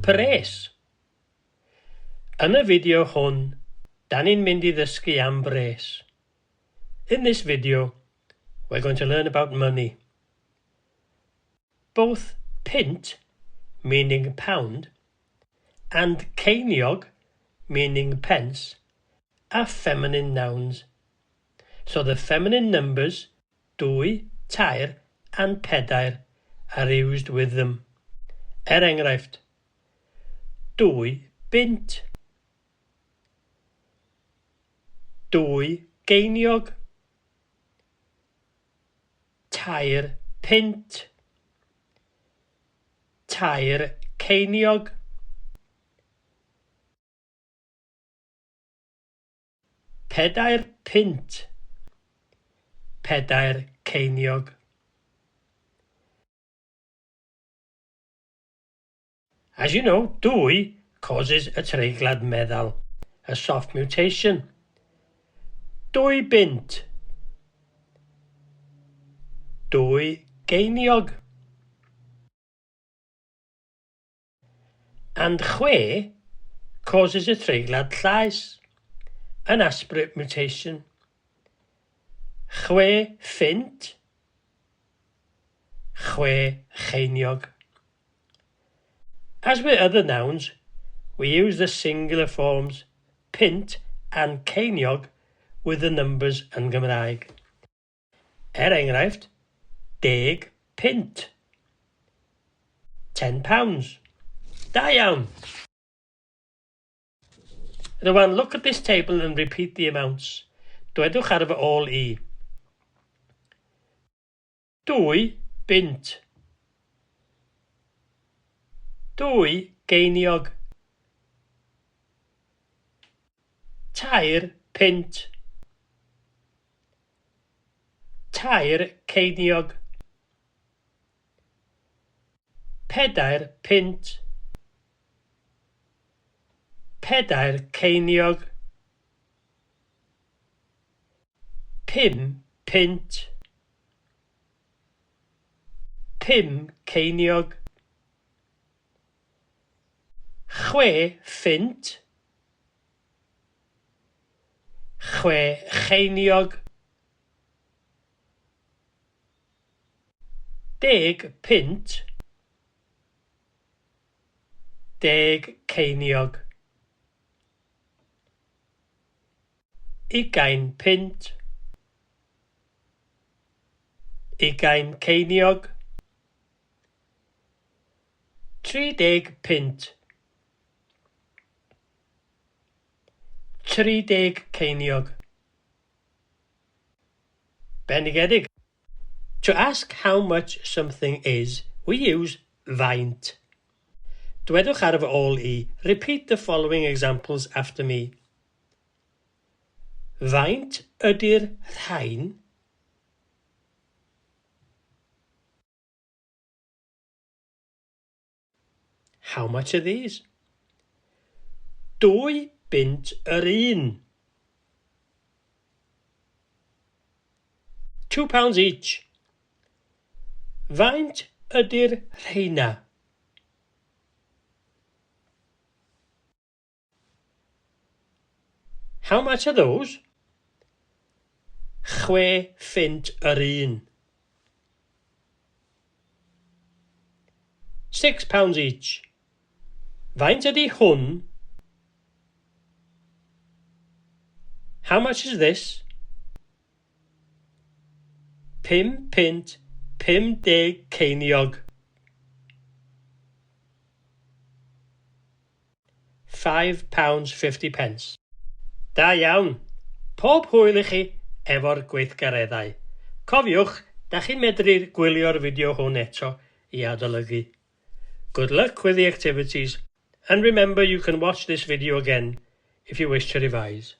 Pres. Yn y fideo hwn, da ni'n mynd i ddysgu am bres. In this video, we're going to learn about money. Both punt, meaning pound, and ceiniog, meaning pence, are feminine nouns. So the feminine numbers dwy, tair and pedair are used with them. Er enghraifft, 2 bunt, 2 geiniog, 3 punt, 3 ceiniog, 4 punt, 4 ceiniog. As you know, dwy causes a treiglad meddal, a soft mutation. 2 bunt. 2 geiniog. And chwe causes a treiglad llaes, an aspirate mutation. 6 phunt, 6 cheiniog. As with other nouns, we use the singular forms punt and ceiniog with the numbers yn Gymraeg. Er enghraifft, 10 punt. £10. Da iawn! Rwan, look at this table and repeat the amounts. Dwedwch ar fy ôl i. 2 bunt. 2 geiniog. 3 punt. 3 ceiniog. 4 punt. 4 ceiniog. 5 punt. 5 ceiniog. 6 phunt. 6 cheiniog. 10 punt. 10 ceiniog. 20 punt. 20 ceiniog. 30 punt. 30 ceiniog. Bendigedig. To ask how much something is, we use faint. Dwedwch ar fy ôl i. Repeat the following examples after me. Faint ydy'r rhain? How much are these? 2 bunt yr un. £2 each. Faint ydy'r rheina? How much are those? 6 phunt yr un. £6 each. Faint ydy hwn? How much is this? 5 punt 50 ceiniog. £5.50. Da iawn. Pob hwyl i chi efo'r gweithgareddau. Cofiwch, da chi'n medru gwylio'r fideo hwn eto i adolygu. Good luck with the activities, and remember you can watch this video again if you wish to revise.